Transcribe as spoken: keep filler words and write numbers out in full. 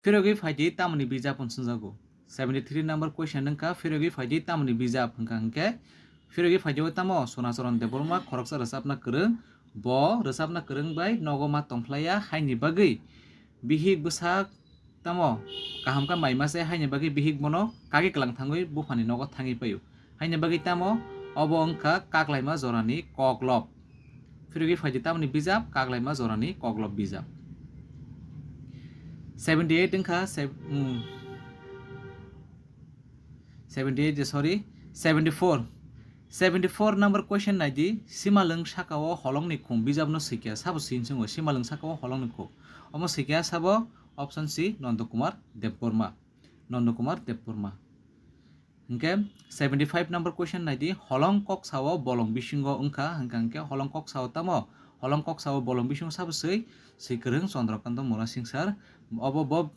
Phirogwi phaidi tamoni bijap hwn swngjago. Seventy three number question wngkha, phirogwi phaidi tamoni bijap hwnkha hwnkhe, phirogwi phaidi o tamo Sonacharan Debbarma khoroksa rwchapna kwrwng, bo rwchapna kwrwng bai nogo ma tongphlaiya haini bagwi bihik bwsak tamo kaham kha mai mase haini bagwi bihik bono kagwi kwlang thangwi buphani nogo thangwi paio. Haini bagwi tamo obo wngkha kaklaima jorani koklop. Phirogwi phaidi tamoni bijap, kaklaima jorani koklop bijap. Seventy eight wngkha, seb-, mm, seventy eight, sorry, seventy four. Seventy four number question naidi, Simalwng sakao holongni khum bijapno swikya sabo swinswngo, Simalwng sakao holongni khum. Omo swikya sabo option C, Nanda Kumar Debbarma. Nanda Kumar Debbarma. Hwnkhe seventy five number question naidi, holong kok sao bolong bisingo wngkha, hwnkha hwnkhe holong kok sao tamo? Holong kok sao bolong bisingo sabo swi, swi kwrwng Chandrakanta Murasing sir. Obo bo